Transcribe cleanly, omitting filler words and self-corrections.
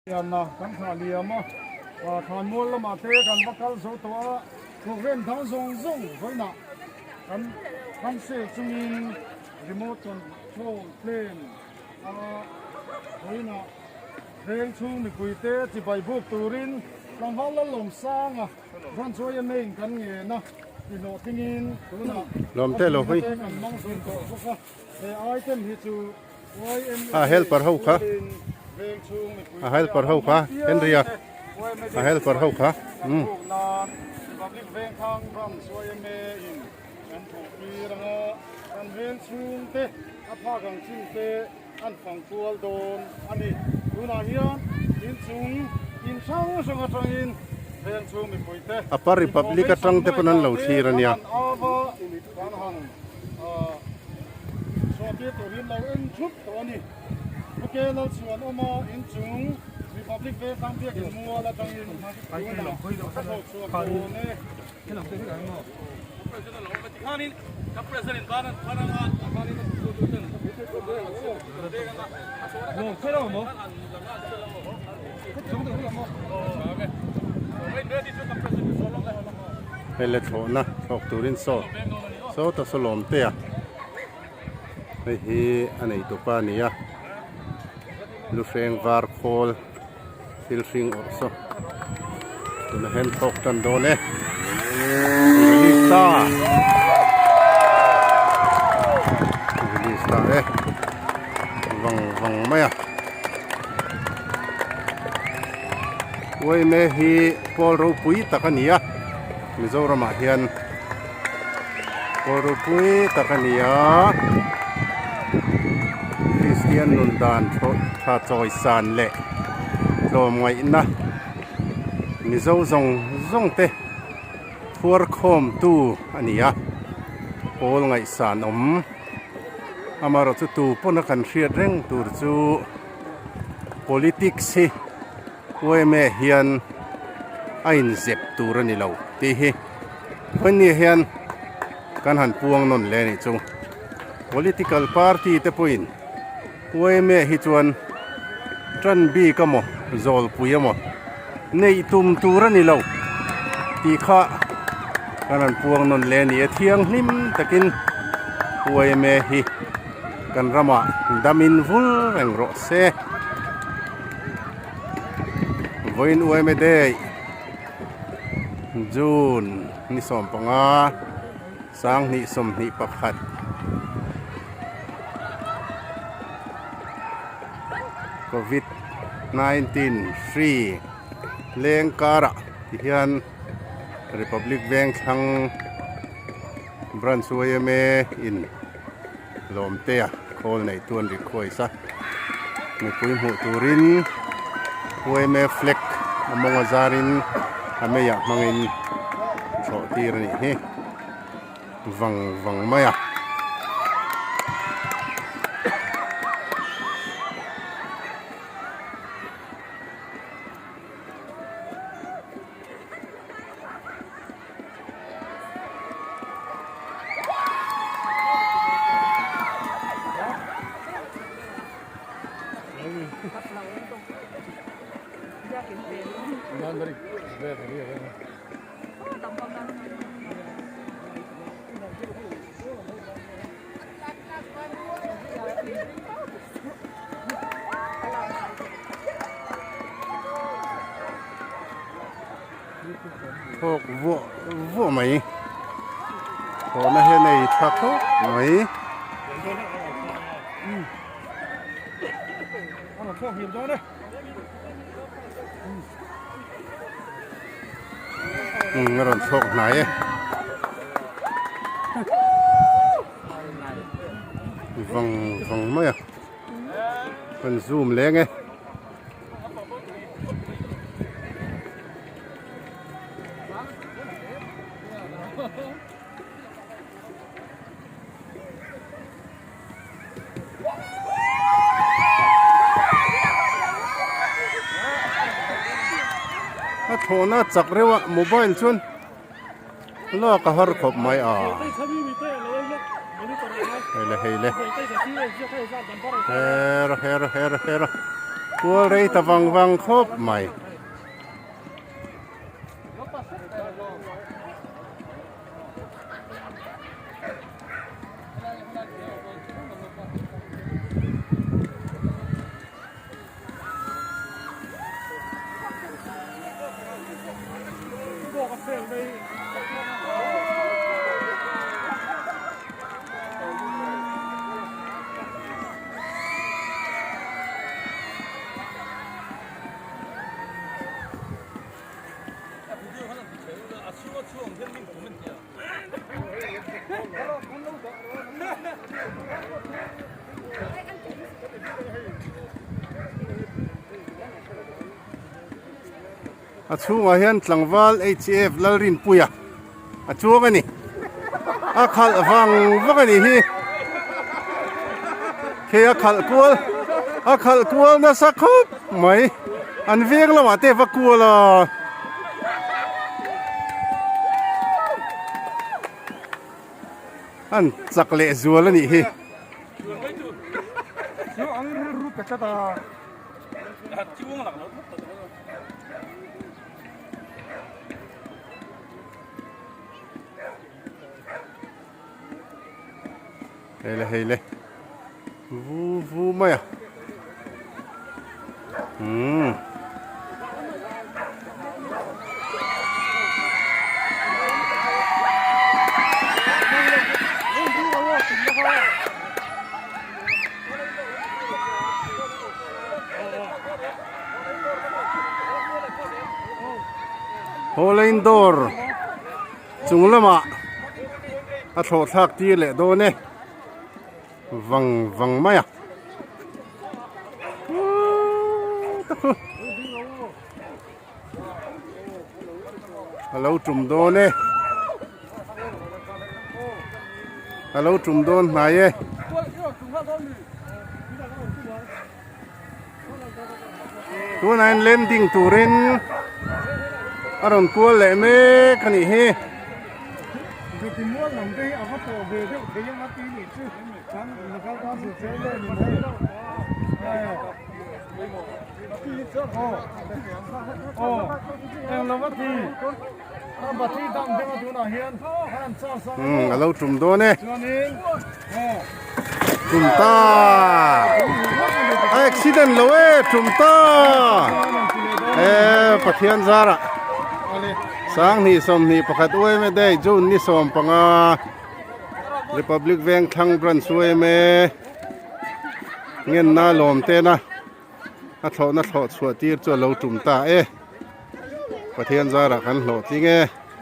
Pianna kan thlah liam a, thlanmual lamah te kan va kal zo tawh a, programme dang zawng zawng vawiinah kan cancel chungin remote control plane a vawiinah veng chhung mipui te chibai buk turin tlangval Lalawmsanga branch yma in kan ngen a, tihlawhtlingin tunah a te kan hmang zo tawh bawk a, he item hi chu a helper ho kha a helper ho kha Henry a a helper ho kha um Upper Republic atang te pawn an lo thlir ania. Chhuahtir turin lo en thup tawh a ni. Pu Lal Chhuanawma inchung Republic Vengthlang Biakin mual atangin tunah ka thawk chhuak dawn e. Hei le thlawhna thlawk turin saw sawta saw lawm te a. Hei hi a nei tupa a ni a, luhreng var khawl thil hring awrh saw tuna hian thlawk tan dawn e release ta release ta e vang vang mai a uaime hi pawl ropui tak a ni a Mizoramah hian. Kawl ropui tak a ni a, Kristian nun dan tha chawi san leh tlawmngaihna Mizo zawng zawng te phuar khawm tu a ni a, pawl ngaihsan awm amaherawh chu tu pawn a kan hriat reng tur chu politics hi yma hian a inzep tur a ni lo tih hi. Vawinia hian kan han puang nawn leh a nih chu. Political party te pawhin yma hi chuan tan bik emaw zawlpui emaw neih tum tur a ni lo tih kha kan han puang nawn leh a ni a. Thianghlim takin yma hi kan ramah damin vul reng rawh se. Vawiin yma day. June ni 15 2021 Covid 19 hri leng karah ti hian Republic Vengthlang Branch yma in Lawmtea khawl neih tu an request a mipui hmuh turin yma flag a mawng a zarin a meiah hmangin thlawh tir a nih hi vang vang mai a. Thawk vuah vuah mai thawhna hian a ei tha khawp mai. Umm a rawn thlawk hnai e. Vang vang mai a kan zoom leng e. A thlawhna chak reuh a mobile chuan lak a har khawp mai a hei le hei le her her her her. Kual rei ta vang vang khawp mai. A chhungah hian tlangval HF Lalrinpuia a chuang a ni. A khalh vang vang a nih hi. Khi a khalh kual a khalh kual nasa khawp mai. An veng lamah te va kual a. An chak leh zual a nih hi. Hei le hei le vu vu mai a umm. Hawlane dawr chung lamah a thlawh thlak tir leh dawn e vang vang mai a a lo tum dawn e a lo tum dawn hnai e. Tunah hian landing turin a rawn kual leh mek a nih hi. Umm a lo tum dawn e tum ta a accident lo e tum ta e Pathian zarah Sanghnih 21 uaime day June ni 15 Republic Vengthlang branch uaime ngenna lawm tena. A thlawhna thlawh chhuah tir chu a lo tum ta e. Pathian zarah kan hlawhtling e.